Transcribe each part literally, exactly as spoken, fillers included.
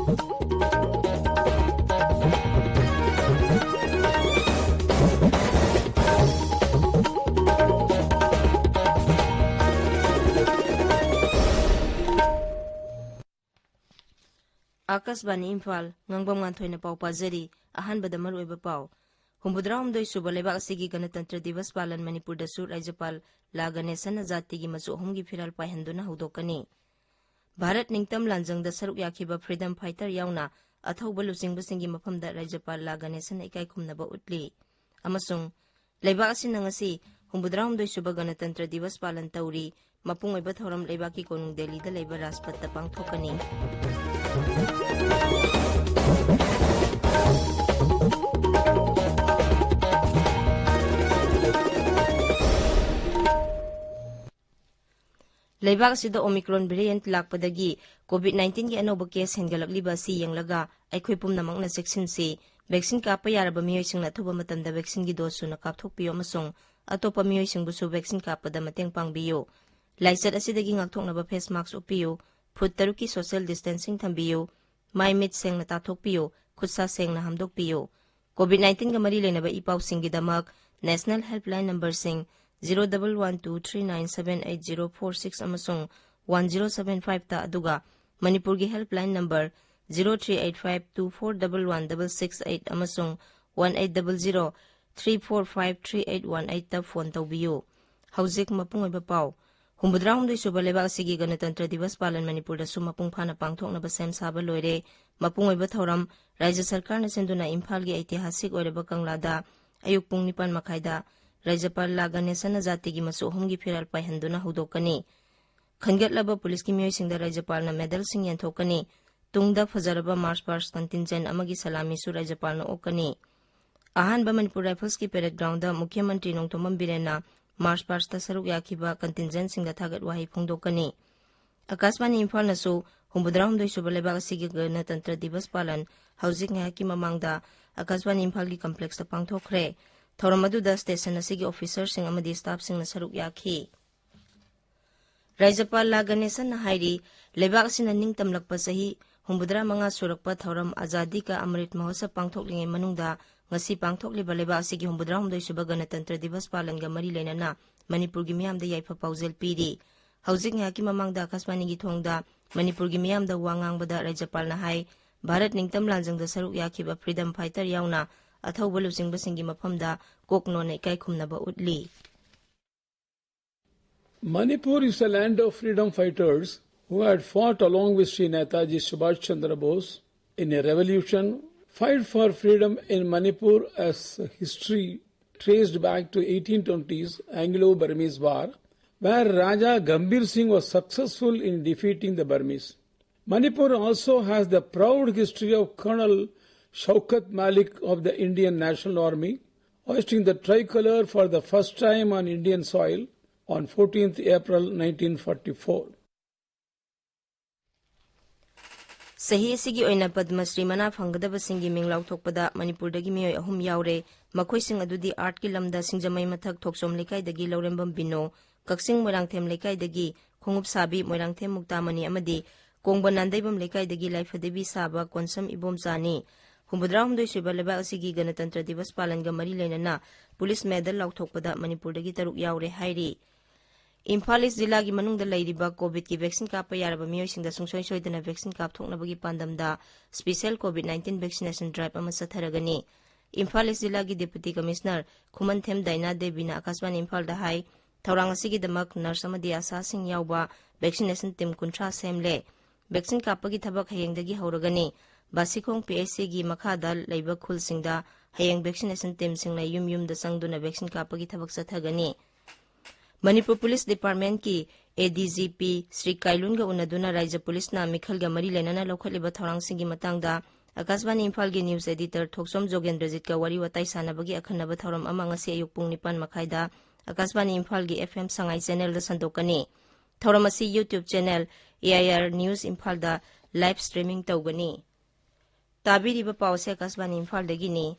ꯑꯥꯀꯥꯁꯕꯥꯅꯤ ꯏꯝꯐꯥꯜ, ꯉꯥꯡꯕꯝ ꯉꯥꯟꯊꯣꯏꯅ ꯄꯥꯎ ꯄꯥꯖꯔꯤ꯫ ꯑꯍꯥꯟꯕꯗ ꯃꯔꯨꯑꯣꯏꯕ ꯄꯥꯎ꯫ ꯍꯨꯝꯐꯨꯇꯔꯥꯍꯨꯝꯗꯣꯏ ꯁꯨꯕ ꯂꯩꯕꯥꯛ ꯑꯁꯤꯒꯤ ꯒꯅꯇꯟꯇ꯭ꯔ ꯗꯤꯕꯁ ꯄꯥꯂꯟ ꯃꯅꯤꯄꯨꯔꯗꯁꯨ ꯔꯥꯖ꯭ꯌꯄꯥꯜ ꯂꯥ ꯒꯅꯦꯁꯟꯅ ꯖꯥꯇꯤꯒꯤ ꯃꯆꯨ ꯑꯍꯨꯝꯒꯤ ꯐꯤꯔꯥꯜ ꯄꯥꯏꯍꯟꯗꯨꯅ ꯍꯧꯗꯣꯛꯀꯅꯤ꯫ ꯚꯥꯔꯠ ꯅꯤꯡꯇꯝ ꯂꯥꯟꯖꯪꯗ ꯁꯔꯨꯛ ꯌꯥꯈꯤꯕ freedom fighter ꯌꯥꯎꯅ ꯑꯊꯧꯕ ꯂꯨꯆꯤꯡꯕꯁꯤꯡꯒꯤ ꯃꯐꯝꯗ ꯔꯥꯖ꯭ꯌꯄꯥꯜ ꯂꯥ ꯒꯅꯦꯁꯟꯅ ꯏꯀꯥꯏ ꯈꯨꯝꯅꯕ ꯎꯠꯂꯤ꯫ ꯑꯃꯁꯨꯡ ꯂꯩꯕꯥꯛ ꯑꯁꯤꯅ ꯉꯁꯤ ꯍꯨꯝꯐꯨꯇꯔꯥꯍꯨꯝꯗꯣꯏ ꯁꯨꯕ ꯒꯅꯇꯟꯇ꯭ꯔ ꯗꯤꯕꯁ ꯄꯥꯂꯟ ꯇꯧꯔꯤ꯫ ꯃꯄꯨꯡ ꯑꯣꯏꯕ ꯊꯧꯔꯝ ꯂꯩꯕꯥꯛꯀꯤ ꯀꯣꯅꯨꯡ ꯗꯦꯜꯂꯤꯗ ꯂꯩꯕ ꯔꯥꯖꯄꯊꯇ ꯄꯥꯡꯊꯣꯛꯀꯅꯤ꯫ ꯂꯩꯕꯥꯛ ꯑꯁꯤꯗ Omicron variant ꯂꯥꯛꯄꯗꯒꯤ COVID nineteenꯒꯤ ꯑꯅꯧꯕ case ꯍꯦꯟꯒꯠꯂꯛꯂꯤꯕ ꯑꯁꯤ ꯌꯦꯡꯂꯒ ꯑꯩꯈꯣꯏ ꯄꯨꯝꯅꯃꯛꯅ ꯆꯦꯛꯁꯤꯟꯁꯤ꯫ Vaccine ꯀꯥꯞꯄ ꯌꯥꯔꯕ ꯃꯤꯑꯣꯏꯁꯤꯡꯅ ꯑꯊꯨꯕ ꯃꯇꯝꯗ vaccineꯒꯤ dose ꯁꯨꯅ ꯀꯥꯞꯊꯣꯛꯄꯤꯌꯨ ꯑꯃꯁꯨꯡ ꯑꯇꯣꯞꯄ ꯃꯤꯑꯣꯏꯁꯤꯡꯕꯨꯁꯨ vaccine ꯀꯥꯞꯄꯗ ꯃꯇꯦꯡ ꯄꯥꯡꯕꯤꯌꯨ꯫ ꯂꯥꯏꯆꯠ ꯑꯁꯤꯗꯒꯤ ꯉꯥꯛꯊꯣꯛꯅꯕ face mask ꯎꯞꯄꯤꯌꯨ, ꯐꯨꯠ ꯇꯔꯨꯛꯀꯤ social distancing ꯊꯝꯕꯤꯌꯨ, ꯃꯥꯏ ꯃꯤꯠ ꯁꯦꯡꯅ ꯇꯥꯊꯣꯛꯄꯤꯌꯨ, ꯈꯨꯠꯁꯥ ꯁꯦꯡꯅ ꯍꯥꯝꯗꯣꯛꯄꯤꯌꯨ꯫ COVID nineteenꯒ ꯃꯔꯤ ꯂꯩꯅꯕ E ꯄꯥꯎꯁꯤꯡꯒꯤꯗꯃꯛ National Helpline numberꯁꯤꯡ zero double one two three nine seven eight zero four six ꯑꯃꯁꯨꯡ one zero seven fiveꯇ, ꯑꯗꯨꯒ ꯃꯅꯤꯄꯨꯔꯒꯤ helpline number zero three eight five two four double one double six eight ꯑꯃꯁꯨꯡ one eight double zero three four five three eight one eightꯇ phone ꯇꯧꯕꯤꯌꯨ꯫ ꯍꯧꯖꯤꯛ ꯃꯄꯨꯡ ꯑꯣꯏꯕ ꯄꯥꯎ꯫ ꯍꯨꯝꯐꯨꯇꯔꯥꯍꯨꯝꯗꯣꯏ ꯁꯨꯕ ꯂꯩꯕꯥꯛ ꯑꯁꯤꯒꯤ ꯒꯅꯇꯟꯇ꯭ꯔ ꯗꯤꯕꯁ ꯄꯥꯂꯟ ꯃꯅꯤꯄꯨꯔꯗꯁꯨ ꯃꯄꯨꯡ ꯐꯥꯅ ꯄꯥꯡꯊꯣꯛꯅꯕ ꯁꯦꯝ ꯁꯥꯕ ꯂꯣꯏꯔꯦ꯫ ꯃꯄꯨꯡ ꯑꯣꯏꯕ ꯊꯧꯔꯝ ꯔꯥꯖ꯭ꯌ ꯁꯔꯀꯥꯔꯅ ꯁꯤꯟꯗꯨꯅ ꯏꯝꯐꯥꯜꯒꯤ ꯑꯩꯇꯤꯍꯥꯁꯤꯛ ꯑꯣꯏꯔꯕ ꯀꯪꯂꯥꯗ ꯑꯌꯨꯛ ꯄꯨꯡ ꯅꯤꯄꯥꯟ ꯃꯈꯥꯏꯗ ꯔꯥꯖ꯭ꯌꯄꯥꯜ ꯂꯥ ꯒꯅꯦꯁꯟꯅ ꯖꯥꯇꯤꯒꯤ ꯃꯆꯨ ꯑꯍꯨꯝꯒꯤ ꯐꯤꯔꯥꯜ ꯄꯥꯏꯍꯟꯗꯨꯅ ꯍꯧꯗꯣꯛꯀꯅꯤ꯫ ꯈꯟꯒꯠꯂꯕ ꯄꯨꯂꯤꯁꯀꯤ ꯃꯤꯑꯣꯏꯁꯤꯡꯗ ꯔꯥꯖ꯭ꯌꯄꯥꯜꯅ medalꯁꯤꯡ ꯌꯦꯟꯊꯣꯛꯀꯅꯤ꯫ ꯇꯨꯡꯗ ꯐꯖꯔꯕ March Past contingent ꯑꯃꯒꯤ ꯁꯂꯥꯃꯤꯁꯨ ꯔꯥꯖ꯭ꯌꯄꯥꯜꯅ ꯑꯣꯛꯀꯅꯤ꯫ ꯑꯍꯥꯟꯕ ꯃꯅꯤꯄꯨꯔ Riflesꯀꯤ parade groundꯗ ꯃꯨꯈ꯭ꯌ ꯃꯟꯇ꯭ꯔꯤ ꯅꯣꯡꯊꯣꯝꯕꯝ ꯕꯤꯔꯦꯟꯅ March Pastꯇ ꯁꯔꯨꯛ ꯌꯥꯈꯤꯕ contingentsꯤꯡꯗ ꯊꯥꯒꯠ ꯋꯥꯍꯩ ꯐꯣꯡꯗꯣꯛꯀꯅꯤ꯫ ꯑꯀꯥꯁꯕꯥꯅꯤ ꯏꯝꯐꯥꯜꯅꯁꯨ ꯍꯨꯝꯐꯨꯇꯔꯥꯍꯨꯝꯗꯣꯏ ꯁꯨꯕ ꯂꯩꯕꯥꯛ ꯑꯁꯤꯒꯤ ꯒꯅꯇꯟꯇ꯭ꯔ ꯗꯤꯕꯁ ꯄꯥꯂꯟ ꯍꯧꯖꯤꯛ ꯉꯥꯏꯍꯥꯛꯀꯤ ꯃꯃꯥꯡꯗ ꯑꯀꯥꯁꯕꯥꯅꯤ ꯏꯝꯐꯥꯜꯒꯤ complexꯇ ꯄꯥꯡꯊꯣꯛꯈ꯭ꯔꯦ꯫ ꯊꯧꯔꯝ ꯑꯗꯨꯗ station ꯑꯁꯤꯒꯤ officerꯁꯤꯡ ꯑꯃꯗꯤ staffꯁꯤꯡꯅ ꯁꯔꯨꯛ ꯌꯥꯈꯤ꯫ ꯔꯥꯖ꯭ꯌꯄꯥꯜ ꯂꯥ ꯒꯅꯦꯁꯟꯅ ꯍꯥꯏꯔꯤ, ꯂꯩꯕꯥꯛ ꯑꯁꯤꯅ ꯅꯤꯡꯇꯝꯂꯛꯄ ꯆꯍꯤ ꯍꯨꯝꯐꯨꯇꯔꯥ ꯃꯉꯥ ꯁꯨꯔꯛꯄ ꯊꯧꯔꯝ ꯑꯖꯥꯗꯤ ꯀꯥ ꯑꯃ꯭ꯔꯤꯠ ꯃꯍꯣꯠꯁꯕ ꯄꯥꯡꯊꯣꯛꯂꯤꯉꯩ ꯃꯅꯨꯡꯗ ꯉꯁꯤ ꯄꯥꯡꯊꯣꯛꯂꯤꯕ ꯂꯩꯕꯥꯛ ꯑꯁꯤꯒꯤ ꯍꯨꯝꯐꯨꯇꯔꯥ ꯍꯨꯝꯗꯣꯏ ꯁꯨꯕ ꯒꯅꯇꯟꯇ꯭ꯔ ꯗꯤꯕꯁ ꯄꯥꯂꯟꯒ ꯃꯔꯤ ꯂꯩꯅꯅ ꯃꯅꯤꯄꯨꯔꯒꯤ ꯃꯤꯌꯥꯝꯗ ꯌꯥꯏꯐ ꯄꯥꯎꯖꯦꯜ ꯄꯤꯔꯤ꯫ ꯍꯧꯖꯤꯛ ꯉꯥꯏꯍꯥꯛꯀꯤ ꯃꯃꯥꯡꯗ ꯑꯀꯥꯁꯕꯥꯅꯤꯒꯤ ꯊꯣꯡꯗ ꯃꯅꯤꯄꯨꯔꯒꯤ ꯃꯤꯌꯥꯝꯗ ꯋꯥ ꯉꯥꯡꯕꯗ ꯔꯥꯖ꯭ꯌꯄꯥꯜꯅ ꯍꯥꯏ, ꯚꯥꯔꯠ ꯅꯤꯡꯇꯝ ꯂꯥꯟꯖꯪꯗ ꯁꯔꯨꯛ ꯌꯥꯈꯤꯕ ꯐ꯭ꯔꯤꯗꯝ ꯐꯥꯏꯇꯔ ꯌꯥꯎꯅ ꯑꯊꯧꯕ ꯂꯨꯆꯤꯡꯕꯁꯤꯡꯒꯤ ꯃꯐꯝꯗ ꯀꯣꯛ ꯅꯣꯟꯅ ꯏꯀꯥꯏ ꯈꯨꯝꯅꯕ ꯎꯠꯂꯤ꯫ Manipur is a land of freedom fighters who had fought along with Shri Netaji Subhash Chandra Bose in a revolution. Fight for freedom in Manipur as history traced back to eighteen twenties Anglo-Burmese War, where Raja Gambhir Singh was successful in defeating the Burmese. Manipur also has the proud history of Colonel Shaukat Malik of the Indian National Army hoisting the tricolour for the first time on Indian soil on fourteenth April nineteen forty-four. ꯆꯍꯤ ꯑꯁꯤꯒꯤ ꯑꯣꯏꯅ ꯄꯗꯃ ꯁ꯭ꯔꯤ ꯃꯅꯥ ꯐꯪꯒꯗꯕꯁꯤꯡꯒꯤ ꯃꯤꯡ ꯂꯥꯎꯊꯣꯛꯄꯗ ꯃꯅꯤꯄꯨꯔꯗꯒꯤ ꯃꯤꯑꯣꯏ ꯑꯍꯨꯝ ꯌꯥꯎꯔꯦ꯫ ꯃꯈꯣꯏꯁꯤꯡ ꯑꯗꯨꯗꯤ ꯑꯥꯔꯠꯀꯤ ꯂꯝꯗ ꯁꯤꯡꯖꯃꯩ ꯃꯊꯛ ꯊꯣꯛꯆꯣꯝ ꯂꯩꯀꯥꯏꯗꯒꯤ ꯂꯧꯔꯦꯝꯕꯝ ꯕꯤꯅꯣ, ꯀꯛꯆꯤꯡ ꯃꯣꯏꯔꯥꯡꯊꯦꯝ ꯂꯩꯀꯥꯏꯗꯒꯤ ꯈꯣꯡꯎꯞ ꯁꯥꯕꯤ ꯃꯣꯏꯔꯥꯡꯊꯦꯝ ꯃꯨꯛꯇꯥꯃꯅꯤ ꯑꯃꯗꯤ ꯀꯣꯡꯕ ꯅꯥꯟꯗꯩꯕꯝ ꯂꯩꯀꯥꯏꯗꯒꯤ ꯂꯥꯏꯐꯗꯦꯕꯤ ꯁꯥꯕ ꯀꯣꯟꯁꯝ ꯏꯕꯣꯝꯆꯥꯅꯤ꯫ ꯍꯨꯝꯐꯨꯇꯔꯥ ꯍꯨꯝꯗꯣꯏ ꯁꯨꯕ ꯂꯩꯕꯥꯛ ꯑꯁꯤꯒꯤ ꯒꯅꯇꯟꯇ꯭ꯔ ꯗꯤꯕꯁ ꯄꯥꯂꯟꯒ ꯃꯔꯤ ꯂꯩꯅꯅ ꯄꯨꯂꯤꯁ ꯃꯦꯗꯜ ꯂꯥꯎꯊꯣꯛꯄꯗ ꯃꯅꯤꯄꯨꯔꯗꯒꯤ ꯇꯔꯨꯛ ꯌꯥꯎꯔꯦ ꯍꯥꯏꯔꯤ꯫ ꯏꯝꯐꯥꯜ ꯏꯁ ꯖꯤꯂꯥꯒꯤ ꯃꯅꯨꯡꯗ ꯂꯩꯔꯤꯕ ꯀꯣꯚꯤꯗꯀꯤ ꯚꯦꯛꯁꯤꯟ ꯀꯥꯞꯄ ꯌꯥꯔꯕ ꯃꯤꯑꯣꯏꯁꯤꯡꯗ ꯁꯨꯡꯁꯣꯏ ꯁꯣꯏꯗꯅ ꯚꯦꯛꯁꯤꯟ ꯀꯥꯞꯊꯣꯛꯅꯕꯒꯤ ꯄꯥꯟꯗꯝꯗ special Covid nineteen vaccination drive ꯑꯃ ꯆꯠꯊꯔꯒꯅꯤ꯫ ꯏꯝꯐꯥꯜ ꯏꯁ ꯖꯤꯂꯥꯒꯤ ꯗꯦꯄꯨꯇꯤ ꯀꯃꯤꯁꯅꯔ ꯈꯨꯃꯟꯊꯦꯝ ꯗꯥꯏꯅꯥ ꯗꯦꯕꯤꯅ ꯑꯀꯥꯁꯕꯥꯅꯤ ꯏꯝꯐꯥꯜꯗ ꯍꯥꯏ, ꯊꯧꯔꯥꯡ ꯑꯁꯤꯒꯤꯗꯃꯛ ꯅꯔꯁ ꯑꯃꯗꯤ ꯑꯥꯁꯥꯁꯤꯡ ꯌꯥꯎꯕ ꯚꯦꯛꯁꯤꯅꯦꯁꯟ ꯇꯤꯝ ꯀꯨꯟꯊ꯭ꯔꯥ ꯁꯦꯝꯂꯦ꯫ ꯚꯦꯛꯁꯤꯟ ꯀꯥꯞꯄꯒꯤ ꯊꯕꯛ ꯍꯌꯦꯡꯗꯒꯤ ꯍꯧꯔꯒꯅꯤ꯫ ꯕꯥꯁꯤꯈꯣꯡ ꯄꯤ ꯑꯩꯆ ꯁꯤꯒꯤ ꯃꯈꯥꯗ ꯂꯩꯕ ꯈꯨꯜꯁꯤꯡꯗ ꯍꯌꯦꯡ ꯚꯦꯛꯁꯤꯅꯦꯁꯟ ꯇꯤꯝꯁꯤꯡꯅ ꯌꯨꯝ ꯌꯨꯝꯗ ꯆꯪꯗꯨꯅ ꯚꯦꯛꯁꯤꯟ ꯀꯥꯞꯄꯒꯤ ꯊꯕꯛ ꯆꯠꯊꯒꯅꯤ꯫ ꯃꯅꯤꯄꯨꯔ ꯄꯨꯂꯤꯁ ꯗꯤꯄꯥꯔꯠꯃꯦꯟꯠꯀꯤ ꯑꯦ ꯗꯤ ꯖꯤ ꯄꯤ ꯁ꯭ꯔꯤ ꯀꯥꯏꯂꯨꯟꯒ ꯎꯅꯗꯨꯅ ꯔꯥꯏꯖ꯭ꯌ ꯄꯨꯂꯤꯁꯅ ꯃꯤꯈꯜꯒ ꯃꯔꯤ ꯂꯩꯅꯅ ꯂꯧꯈꯠꯂꯤꯕ ꯊꯧꯔꯥꯡꯁꯤꯡꯒꯤ ꯃꯇꯥꯡꯗ ꯑꯀꯥꯁꯕꯥꯅꯤ ꯏꯝꯐꯥꯜꯒꯤ ꯅ꯭ꯌꯨꯁ ꯑꯦꯗꯤꯇꯔ ꯊꯣꯛꯆꯣꯝ ꯖꯣꯒꯦꯟꯗ꯭ꯔꯖꯤꯠꯀ ꯋꯥꯔꯤ ꯋꯥꯇꯥꯏ ꯁꯥꯟꯅꯕꯒꯤ ꯑꯈꯟꯅꯕ ꯊꯧꯔꯝ ꯑꯃ ꯉꯁꯤ ꯑꯌꯨꯛ ꯄꯨꯡ ꯅꯤꯄꯥꯟ ꯃꯈꯥꯏꯗ ꯑꯀꯥꯁꯕꯥꯅꯤ ꯏꯝꯐꯥꯜꯒꯤ ꯑꯦꯐ ꯑꯦꯝ ꯁꯉꯥꯏ ꯆꯦꯅꯦꯜꯗ ꯁꯟꯗꯣꯛꯀꯅꯤ꯫ ꯊꯧꯔꯝ ꯑꯁꯤ YouTube channel A I R news ꯏꯝꯐꯥꯜꯗ ꯂꯥꯏꯚ ꯁ꯭ꯇ꯭ꯔꯤꯃꯤꯡ ꯇꯧꯒꯅꯤ꯫ ꯇꯥꯕꯤꯔꯤꯕ ꯄꯥꯎ ꯑꯁꯤ ꯑꯀꯥꯁꯕꯥꯅꯤ ꯏꯝꯐꯥꯜꯗꯒꯤꯅꯤ꯫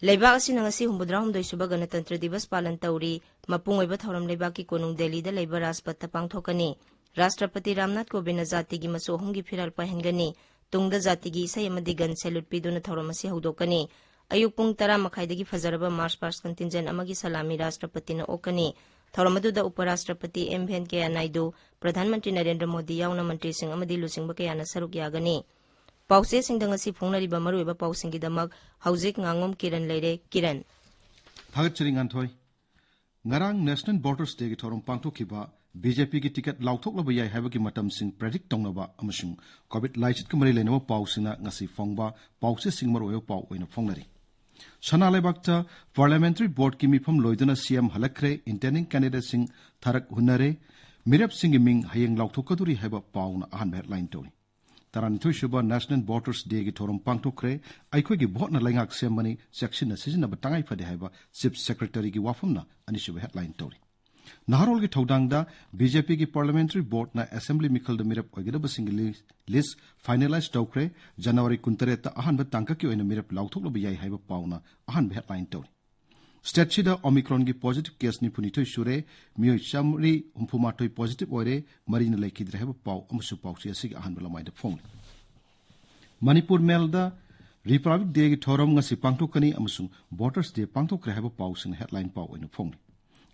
ꯂꯩꯕꯥꯛ ꯑꯁꯤꯅ ꯉꯁꯤ ꯍꯨꯝꯐꯨꯇꯔꯥꯍꯨꯝꯗꯣꯏ ꯁꯨꯕ ꯒꯅꯇꯟꯇ꯭ꯔ ꯗꯤꯕꯁ ꯄꯥꯂꯟ ꯇꯧꯔꯤ꯫ ꯃꯄꯨꯡ ꯑꯣꯏꯕ ꯊꯧꯔꯝ ꯂꯩꯕꯥꯛꯀꯤ ꯀꯣꯅꯨꯡ ꯗꯦꯜꯂꯤꯗ ꯂꯩꯕ ꯔꯥꯖꯄꯊꯇ ꯄꯥꯡꯊꯣꯛꯀꯅꯤ꯫ ꯔꯥꯁꯇ꯭ꯔꯄꯇꯤ ꯔꯥꯝꯅꯥꯊ ꯀꯣꯕꯤꯟꯗꯅ ꯖꯥꯇꯤꯒꯤ ꯃꯆꯨ ꯑꯍꯨꯝꯒꯤ ꯐꯤꯔꯥꯜ ꯄꯥꯏꯍꯟꯒꯅꯤ꯫ ꯇꯨꯡꯗ ꯖꯥꯇꯤꯒꯤ ꯏꯁꯩ ꯑꯃꯗꯤ ꯒꯟ ꯁꯦꯂ꯭ꯌꯨꯠ ꯄꯤꯗꯨꯅ ꯊꯧꯔꯝ ꯑꯁꯤ ꯍꯧꯗꯣꯛꯀꯅꯤ꯫ ꯑꯌꯨꯛ ꯄꯨꯡ ꯇꯔꯥ ꯃꯈꯥꯏꯗꯒꯤ ꯐꯖꯔꯕ ꯃꯥꯔꯆ ꯄꯥꯁ꯭ꯠ ꯀꯟꯇꯤꯟꯖꯦꯟ ꯑꯃꯒꯤ ꯁꯂꯥꯃꯤ ꯔꯥꯁꯇ꯭ꯔꯄꯇꯤꯅ ꯑꯣꯛꯀꯅꯤ꯫ ꯊꯧꯔꯝ ꯑꯗꯨꯗ ꯎꯄ ꯔꯥꯁꯇ꯭ꯔꯄꯇꯤ ꯑꯦꯝ ꯚꯦꯟꯀꯌꯥ ꯅꯥꯏꯗꯨ, ꯄ꯭ꯔꯙꯥꯟ ꯃꯟꯇ꯭ꯔꯤ ꯅꯔꯦꯟꯗ꯭ꯔ ꯃꯣꯗꯤ ꯌꯥꯎꯅ ꯃꯟꯇ꯭ꯔꯤꯁꯤꯡ ꯑꯃꯗꯤ ꯂꯨꯆꯤꯡꯕ ꯀꯌꯥꯅ ꯁꯔꯨꯛ ꯌꯥꯒꯅꯤ꯫ ꯄꯥꯎꯆꯦꯁꯤꯡꯗ ꯉꯁꯤ ꯐꯣꯡꯅꯔꯤꯕ ꯃꯔꯨꯑꯣꯏꯕ ꯄꯥꯎꯁꯤꯡꯒꯤꯗꯃꯛ ꯍꯧꯖꯤꯛ ꯉꯥꯉꯣꯝ ꯀꯤꯔꯟ ꯂꯩꯔꯦ꯫ ꯀꯤꯔꯟ꯫ ꯊꯥꯒꯠꯆꯔꯤ, ꯉꯥꯟꯊꯣꯏ꯫ ꯉꯔꯥꯡ National Voters Dayꯒꯤ ꯊꯧꯔꯝ ꯄꯥꯡꯊꯣꯛꯈꯤꯕ, BJPꯒꯤ ꯇꯤꯀꯦꯠ ꯂꯥꯎꯊꯣꯛꯂꯕ ꯌꯥꯏ ꯍꯥꯏꯕꯒꯤ ꯃꯇꯝꯁꯤꯡ predict ꯇꯧꯅꯕ ꯑꯃꯁꯨꯡ COVID ꯂꯥꯏꯆꯠꯀ ꯃꯔꯤ ꯂꯩꯅꯕ ꯄꯥꯎꯁꯤꯡꯅ ꯉꯁꯤ ꯐꯣꯡꯕ ꯄꯥꯎꯆꯦꯁꯤꯡ ꯃꯔꯨꯑꯣꯏꯕ ꯄꯥꯎ ꯑꯣꯏꯅ ꯐꯣꯡꯅꯔꯤ꯫ ꯁꯅꯥ ꯂꯩꯕꯥꯛꯇ Parliamentary Voteꯀꯤ ꯃꯤꯐꯝ ꯂꯣꯏꯗꯨꯅ CM ꯍꯜꯂꯛꯈ꯭ꯔꯦ, intending candidateꯁꯤꯡ ꯊꯔꯛ ꯍꯨꯟꯅꯔꯦ, ꯃꯤꯔꯦꯞꯁꯤꯡꯒꯤ ꯃꯤꯡ ꯍꯌꯦꯡ ꯂꯥꯎꯊꯣꯛꯀꯗꯧꯔꯤ ꯍꯥꯏꯕ ꯄꯥꯎꯅ ꯑꯍꯥꯟꯕ headline ꯇꯧꯔꯤ꯫ ꯇꯔꯥꯅꯤꯊꯣꯏ ꯁꯨꯕ National Voters Dayꯒꯤ ꯊꯧꯔꯝ ꯄꯥꯡꯊꯣꯛꯈ꯭ꯔꯦ꯫ ꯑꯩꯈꯣꯏꯒꯤ voteꯅ ꯂꯩꯉꯥꯛ ꯁꯦꯝꯕꯅꯤ, ꯆꯦꯛꯁꯤꯟꯅ ꯁꯤꯖꯤꯟꯅꯕ ꯇꯉꯥꯏ ꯐꯗꯦ ꯍꯥꯏꯕ Chief Secretaryꯒꯤ ꯋꯥꯐꯝꯅ ꯑꯅꯤꯁꯨꯕ headline ꯇꯧꯔꯤ꯫ ꯅꯍꯥꯔꯣꯜꯒꯤ ꯊꯧꯗꯥꯡꯗ BJPꯒꯤ Parliamentary Voteꯅ Assembly ꯃꯤꯈꯜꯗ ꯃꯤꯔꯦꯞ ꯑꯣꯏꯒꯗꯕꯁꯤꯡꯒꯤ ꯂꯤ-, list finalize ꯇꯧꯈ꯭ꯔꯦ꯫ ꯖꯅꯋꯥꯔꯤ ꯀꯨꯟꯇꯔꯦꯠꯇ ꯑꯍꯥꯟꯕ ꯇꯥꯡꯀꯛꯀꯤ ꯑꯣꯏꯅ ꯃꯤꯔꯦꯞ ꯂꯥꯎꯊꯣꯛꯂꯕ ꯌꯥꯏ ꯍꯥꯏꯕ ꯄꯥꯎꯅ ꯑꯍꯥꯟꯕ headline ꯇꯧꯔꯤ꯫ Stateꯁꯤꯗ Omicronꯒꯤ positive case ꯅꯤꯐꯨꯅꯤꯊꯣꯏ ꯁꯨꯔꯦ, ꯃꯤꯑꯣꯏ ꯆꯥꯃꯔꯤ ꯍꯨꯝꯐꯨꯃꯥꯊꯣꯏ positive ꯑꯣꯏꯔꯦ, ꯃꯔꯤꯅ ꯂꯩꯈꯤꯗ꯭ꯔꯦ ꯍꯥꯏꯕ ꯄꯥꯎ ꯑꯃꯁꯨ ꯄꯥꯎꯆꯦ ꯑꯁꯤꯒꯤ ꯑꯍꯥꯟꯕ ꯂꯃꯥꯏꯗ ꯐꯣꯡꯂꯤ꯫ ꯃꯅꯤꯄꯨꯔ ꯃꯦꯜꯗ Republic Dayꯒꯤ ꯊꯧꯔꯝ ꯉꯁꯤ ꯄꯥꯡꯊꯣꯛꯀꯅꯤ ꯑꯃꯁꯨꯡ Voters Day ꯄꯥꯡꯊꯣꯛꯈ꯭ꯔꯦ ꯍꯥꯏꯕ ꯄꯥꯎꯁꯤꯡꯅ headline ꯄꯥꯎ ꯑꯣꯏꯅ ꯐꯣꯡꯂꯤ꯫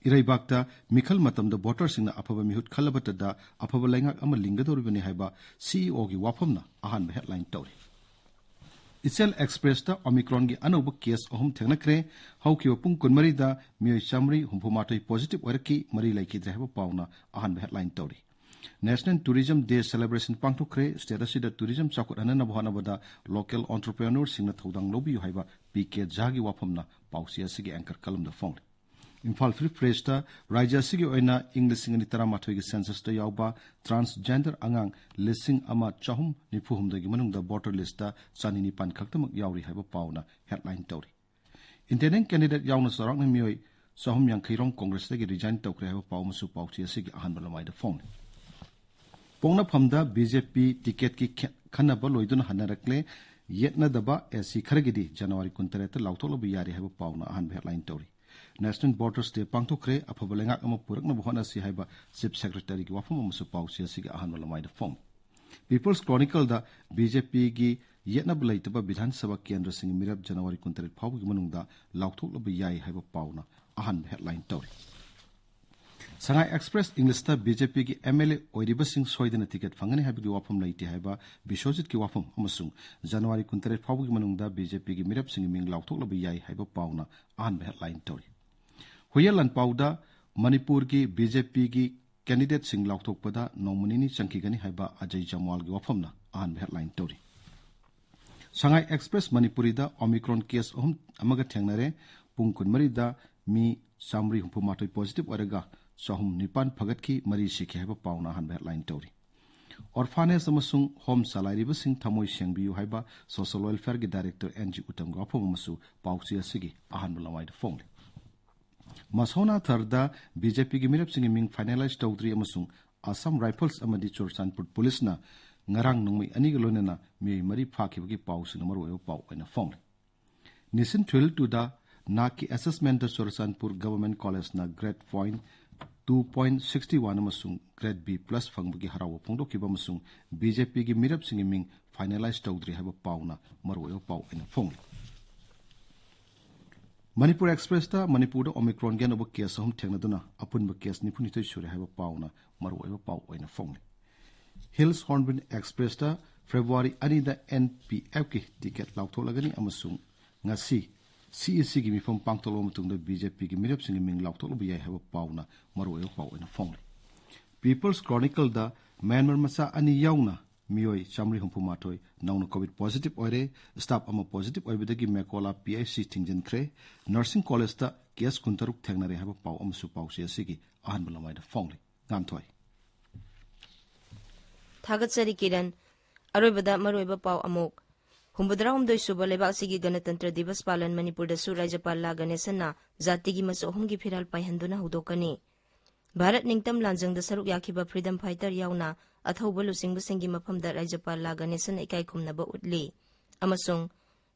ꯏꯔꯩꯕꯥꯛꯇ ꯃꯤꯈꯜ ꯃꯇꯝꯗ voterꯁꯤꯡꯅ ꯑꯐꯕ ꯃꯤꯍꯨꯠ ꯈꯜꯂꯕꯇꯗ ꯑꯐꯕ ꯂꯩꯉꯥꯛ ꯑꯃ ꯂꯤꯡꯒꯗꯧꯔꯤꯕꯅꯤ ꯍꯥꯏꯕ CEOꯒꯤ ꯋꯥꯐꯝꯅ ꯑꯍꯥꯟꯕ headline ꯇꯧꯔꯤ꯫ ꯏꯆꯦꯜ Expressꯇ Omicronꯒꯤ ꯑꯅꯧꯕ case ꯑꯍꯨꯝ ꯊꯦꯡꯅꯈ꯭ꯔꯦ꯫ ꯍꯧꯈꯤꯕ ꯄꯨꯡ ꯀꯨꯟꯃꯔꯤꯗ ꯃꯤꯑꯣꯏ ꯆꯥꯃꯔꯤ ꯍꯨꯝꯐꯨꯃꯥꯊꯣꯏ positive ꯑꯣꯏꯔꯛꯈꯤ, ꯃꯔꯤ ꯂꯩꯈꯤꯗ꯭ꯔꯦ ꯍꯥꯏꯕ ꯄꯥꯎꯅ ꯑꯍꯥꯟꯕ headline ꯇꯧꯔꯤ꯫ National Tourism Day celebration ꯄꯥꯡꯊꯣꯛꯈ꯭ꯔꯦ꯫ State ꯑꯁꯤꯗ tourism ꯆꯥꯎꯈꯠꯍꯟꯅꯕ ꯍꯣꯠꯅꯕꯗ local entrepreneurꯁꯤꯡꯅ ꯊꯧꯗꯥꯡ ꯂꯧꯕꯤꯌꯨ ꯍꯥꯏꯕ P K ꯖꯥꯒꯤ ꯋꯥꯐꯝꯅ ꯄꯥꯎꯆꯦ ꯑꯁꯤꯒꯤ anchor columnꯗ ꯐꯣꯡꯂꯤ꯫ ꯏꯝꯐꯥꯜ Free Pressꯇ ꯔꯥꯖ꯭ꯌ ꯑꯁꯤꯒꯤ ꯑꯣꯏꯅ ꯏꯪ ꯂꯤꯁꯤꯡ ꯑꯅꯤ ꯇꯔꯥꯃꯥꯊꯣꯏꯒꯤ censusꯇ ꯌꯥꯎꯕ transgender ꯑꯉꯥꯡ ꯂꯤꯁꯤꯡ ꯑꯃ ꯆꯍꯨꯝ ꯅꯤꯐꯨ ꯍꯨꯝꯗꯣꯏꯒꯤ ꯃꯅꯨꯡꯗ voter listꯇ ꯆꯅꯤ ꯅꯤꯄꯥꯟ ꯈꯛꯇꯃꯛ ꯌꯥꯎꯔꯤ ꯍꯥꯏꯕ ꯄꯥꯎꯅ headline ꯇꯧꯔꯤ꯫ Independent candidate ꯌꯥꯎꯅ ꯆꯥꯎꯔꯥꯛꯅ ꯃꯤꯑꯣꯏ ꯆꯍꯨꯝ ꯌꯥꯡꯈꯩ ꯔꯣꯝ Congressꯇꯒꯤ resign ꯇꯧꯈ꯭ꯔꯦ ꯍꯥꯏꯕ ꯄꯥꯎ ꯑꯃꯁꯨ ꯄꯥꯎꯆꯦ ꯑꯁꯤꯒꯤ ꯑꯍꯥꯟꯕ ꯂꯃꯥꯏꯗ ꯐꯣꯡꯂꯤ꯫ ꯄꯣꯛꯅꯐꯝꯗ BJP ticketꯀꯤ ꯈꯦ-, ꯈꯟꯅꯕ ꯂꯣꯏꯗꯨꯅ ꯍꯟꯅꯔꯛꯂꯦ꯫ ꯌꯦꯠꯅꯗꯕ ꯑꯦꯁꯤ ꯈꯔꯒꯤꯗꯤ ꯖꯅꯋꯥꯔꯤ ꯀꯨꯟꯇꯔꯦꯠꯇ ꯂꯥꯎꯊꯣꯛꯂꯕ ꯌꯥꯔꯦ ꯍꯥꯏꯕ ꯄꯥꯎꯅ ꯑꯍꯥꯟꯕ headline ꯇꯧꯔꯤ꯫ National Voters Day ꯄꯥꯡꯊꯣꯛꯈ꯭ꯔꯦ, ꯑꯐꯕ ꯂꯩꯉꯥꯛ ꯑꯃ ꯄꯨꯔꯛꯅꯕ ꯍꯣꯠꯅꯁꯤ ꯍꯥꯏꯕ Chief Secretaryꯒꯤ ꯋꯥꯐꯝ ꯑꯃꯁꯨ ꯄꯥꯎꯆꯦ ꯑꯁꯤꯒꯤ ꯑꯍꯥꯟꯕ ꯂꯃꯥꯏꯗ ꯐꯣꯡꯏ꯫ People's Chronicleꯗ BJPꯒꯤ ꯌꯦꯠꯅꯕ ꯂꯩꯇꯕ ꯕꯤꯙꯥꯟ ꯁꯚꯥ ꯀꯦꯟꯗ꯭ꯔꯁꯤꯡꯒꯤ ꯃꯤꯔꯦꯞ ꯖꯅꯋꯥꯔꯤ ꯀꯨꯟꯇꯔꯦꯠ ꯐꯥꯎꯕꯒꯤ ꯃꯅꯨꯡꯗ ꯂꯥꯎꯊꯣꯛꯂꯕ ꯌꯥꯏ ꯍꯥꯏꯕ ꯄꯥꯎꯅ ꯑꯍꯥꯟꯕ headline ꯇꯧꯔꯤ꯫ ꯁꯉꯥꯏ ꯑꯦꯛꯁꯄ꯭ꯔꯦꯁ ꯏꯪꯂꯤꯁꯇ BJPꯒꯤ MLA ꯑꯣꯏꯔꯤꯕꯁꯤꯡ ꯁꯣꯏꯗꯅ ꯇꯤꯀꯦꯠ ꯐꯪꯒꯅꯤ ꯍꯥꯏꯕꯒꯤ ꯋꯥꯐꯝ ꯂꯩꯇꯦ ꯍꯥꯏꯕ ꯕꯤꯁ꯭ꯋꯖꯤꯠꯀꯤ ꯋꯥꯐꯝ ꯑꯃꯁꯨꯡ ꯖꯅꯋꯥꯔꯤ ꯀꯨꯟꯇꯔꯦꯠ ꯐꯥꯎꯕꯒꯤ ꯃꯅꯨꯡꯗ BJPꯒꯤ ꯃꯤꯔꯦꯞꯁꯤꯡꯒꯤ ꯃꯤꯡ ꯂꯥꯎꯊꯣꯛꯂꯕ ꯌꯥꯏ ꯍꯥꯏꯕ ꯄꯥꯎꯅ ꯑꯍꯥꯟꯕ headline ꯇꯧꯔꯤ꯫ ꯍꯨꯏꯌꯦꯟ ꯂꯥꯟꯄꯥꯎꯗ ꯃꯅꯤꯄꯨꯔꯒꯤ BJPꯒꯤ candidateꯁꯤꯡ ꯂꯥꯎꯊꯣꯛꯄꯗ ꯅꯣꯡꯃ ꯅꯤꯅꯤ ꯆꯪꯈꯤꯒꯅꯤ ꯍꯥꯏꯕ ꯑꯖꯌ ꯖꯝꯋꯥꯜꯒꯤ ꯋꯥꯐꯝꯅ ꯑꯍꯥꯟꯕ headline ꯇꯧꯔꯤ꯫ ꯁꯉꯥꯏ ꯑꯦꯛꯁꯄ꯭ꯔꯦꯁ ꯃꯅꯤꯄꯨꯔꯤꯗ Omicron case ꯑꯍꯨꯝ ꯑꯃꯒ ꯊꯦꯡꯅꯔꯦ꯫ ꯄꯨꯡ ꯀꯨꯟꯃꯔꯤꯗ ꯃꯤ ꯆꯥꯃꯔꯤ ꯍꯨꯝꯐꯨ ꯃꯥꯊꯣꯏ positive ꯑꯣꯏꯔꯒ ꯆꯍꯨꯝ ꯅꯤꯄꯥꯟ ꯐꯒꯠꯈꯤ, ꯃꯔꯤ ꯁꯤꯈꯤ ꯍꯥꯏꯕ ꯄꯥꯎꯅ ꯑꯍꯥꯟꯕ headline ꯇꯧꯔꯤ꯫ Orphanage ꯑꯃꯁꯨꯡ home ꯆꯂꯥꯏꯔꯤꯕꯁꯤꯡ ꯊꯃꯣꯏ ꯁꯦꯡꯕꯤꯌꯨ ꯍꯥꯏꯕ Social Welfareꯒꯤ Director N G ꯎꯇꯝꯒꯤ ꯋꯥꯐꯝ ꯑꯃꯁꯨ ꯄꯥꯎꯆꯦ ꯑꯁꯤꯒꯤ ꯑꯍꯥꯟꯕ ꯂꯃꯥꯏꯗ ꯐꯣꯡꯂꯤ꯫ ꯃꯁꯧꯅꯥ ꯊꯔꯗ BJPꯒꯤ ꯃꯤꯔꯦꯞꯁꯤꯡꯒꯤ ꯃꯤꯡ finalize ꯇꯧꯗ꯭ꯔꯤ ꯑꯃꯁꯨꯡ Assam Rifles ꯑꯃꯗꯤ ꯆꯨꯔꯆꯥꯟꯄꯨꯔ ꯄꯨꯂꯤꯁꯅ ꯉꯔꯥꯡ ꯅꯣꯡꯃꯩ ꯑꯅꯤꯒ ꯂꯣꯏꯅꯅ ꯃꯤꯑꯣꯏ ꯃꯔꯤ ꯐꯥꯈꯤꯕꯒꯤ ꯄꯥꯎꯁꯤꯡꯅ ꯃꯔꯨꯑꯣꯏꯕ ꯄꯥꯎ ꯑꯣꯏꯅ ꯐꯣꯡꯂꯤ꯫ Nation twelve twoꯗ NAACꯀꯤ assessmentꯇ Churachandpur Government Collegeꯅ grade point two point sixty one ꯑꯃꯁꯨꯡ grade B plus ꯐꯪꯕꯒꯤ ꯍꯔꯥꯎꯕ ꯐꯣꯡꯗꯣꯛꯈꯤꯕ ꯑꯃꯁꯨꯡ BJPꯒꯤ ꯃꯤꯔꯦꯞꯁꯤꯡꯒꯤ ꯃꯤꯡ finalize ꯇꯧꯗ꯭ꯔꯤ ꯍꯥꯏꯕ ꯄꯥꯎꯅ ꯃꯔꯨꯑꯣꯏꯕ ꯄꯥꯎ ꯑꯣꯏꯅ ꯐꯣꯡꯂꯤ꯫ ꯃꯅꯤꯄꯨꯔ ꯑꯦꯛꯁꯄ꯭ꯔꯦꯁꯇ ꯃꯅꯤꯄꯨꯔꯗ Omicronꯒꯤ ꯑꯅꯧꯕ case ꯑꯍꯨꯝ ꯊꯦꯡꯅꯗꯨꯅ ꯑꯄꯨꯟꯕ case ꯅꯤꯐꯨꯅꯤꯊꯣꯏ ꯁꯨꯔꯦ ꯍꯥꯏꯕ ꯄꯥꯎꯅ ꯃꯔꯨꯑꯣꯏꯕ ꯄꯥꯎ ꯑꯣꯏꯅ ꯐꯣꯡꯂꯤ꯫ Hills Hornbill Expressꯇ February ꯑꯅꯤꯗ NPFꯀꯤ ticket ꯂꯥꯎꯊꯣꯛꯂꯒꯅꯤ ꯑꯃꯁꯨꯡ ꯉꯁꯤ CECꯒꯤ ꯃꯤꯐꯝ ꯄꯥꯡꯊꯣꯛꯂꯕ ꯃꯇꯨꯡꯗ BJPꯒꯤ ꯃꯤꯔꯦꯞꯁꯤꯡꯒꯤ ꯃꯤꯡ ꯂꯥꯎꯊꯣꯛꯂꯕ ꯌꯥꯏ ꯍꯥꯏꯕ ꯄꯥꯎꯅ ꯃꯔꯨꯑꯣꯏꯕ ꯄꯥꯎ ꯑꯣꯏꯅ ꯐꯣꯡꯂꯤ꯫ People's Chronicleꯗ ꯃ꯭ꯌꯥꯟꯃꯥꯔ ꯃꯆꯥ ꯑꯅꯤ ꯌꯥꯎꯅ ꯃꯤꯑꯣꯏ ꯆꯥꯃꯔꯤ ꯍꯨꯝꯐꯨ ꯃꯥꯊꯣꯏ ꯅꯧꯅ COVID positive ꯑꯣꯏꯔꯦ꯫ Staff ꯑꯃ positive ꯑꯣꯏꯕꯗꯒꯤ ꯃꯦꯀꯣꯂꯥ PHC ꯊꯤꯡꯖꯤꯟꯈ꯭ꯔꯦ꯫ Nursing Collegeꯇ case ꯀꯨꯟꯇꯔꯨꯛ ꯊꯦꯡꯅꯔꯦ ꯍꯥꯏꯕ ꯄꯥꯎ ꯑꯃꯁꯨ ꯄꯥꯎꯆꯦ ꯑꯁꯤꯒꯤ ꯑꯍꯥꯟꯕ ꯂꯃꯥꯏꯗ ꯐꯣꯡꯂꯤ꯫ ꯉꯥꯟꯊꯣꯏ꯫ ꯊꯥꯒꯠꯆꯔꯤ ꯀꯤꯔꯟ꯫ ꯑꯔꯣꯏꯕꯗ ꯃꯔꯨꯑꯣꯏꯕ ꯄꯥꯎ ꯑꯃꯨꯛ꯫ ꯍꯨꯝꯐꯨꯇꯔꯥꯍꯨꯝꯗꯣꯏ ꯁꯨꯕ ꯂꯩꯕꯥꯛꯁꯤꯒꯤ ꯒꯅꯇꯟꯇ꯭ꯔ ꯗꯤꯕꯁ ꯄꯥꯂꯟ ꯃꯅꯤꯄꯨꯔꯗꯁꯨ ꯔꯥꯖ꯭ꯌꯄꯥꯜ ꯂꯥ ꯒꯅꯦꯁꯟꯅ ꯖꯥꯇꯤꯒꯤ ꯃꯆꯨ ꯑꯍꯨꯝꯒꯤ ꯐꯤꯔꯥꯜ ꯄꯥꯏꯍꯟꯗꯨꯅ ꯍꯧꯗꯣꯛꯀꯅꯤ꯫ ꯚꯥꯔꯠ ꯅꯤꯡꯇꯝ ꯂꯥꯟꯖꯪꯗ ꯁꯔꯨꯛ ꯌꯥꯈꯤꯕ freedom fighter ꯌꯥꯎꯅ ꯑꯊꯧꯕ ꯂꯨꯆꯤꯡꯕꯁꯤꯡꯒꯤ ꯃꯐꯝꯗ ꯔꯥꯖ꯭ꯌꯄꯥꯜ ꯂꯥ ꯒꯅꯦꯁꯟꯅ ꯏꯀꯥꯏ ꯈꯨꯝꯅꯕ ꯎꯠꯂꯤ꯫ ꯑꯃꯁꯨꯡ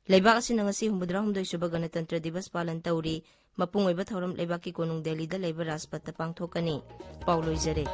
ꯂꯩꯕꯥꯛ ꯑꯁꯤꯅ ꯉꯁꯤ ꯍꯨꯝꯐꯨꯇꯔꯥꯍꯨꯝꯗꯣꯏ ꯁꯨꯕ ꯒꯅꯇꯟꯇ꯭ꯔ ꯗꯤꯕꯁ ꯄꯥꯂꯟ ꯇꯧꯔꯤ꯫ ꯃꯄꯨꯡ ꯑꯣꯏꯕ ꯊꯧꯔꯝ ꯂꯩꯕꯥꯛꯀꯤ ꯀꯣꯅꯨꯡ ꯗꯦꯜꯂꯤꯗ ꯂꯩꯕ ꯔꯥꯖꯄꯊꯇ ꯄꯥꯡꯊꯣꯛꯀꯅꯤ꯫ ꯄꯥꯎ ꯂꯣꯏꯖꯔꯦ꯫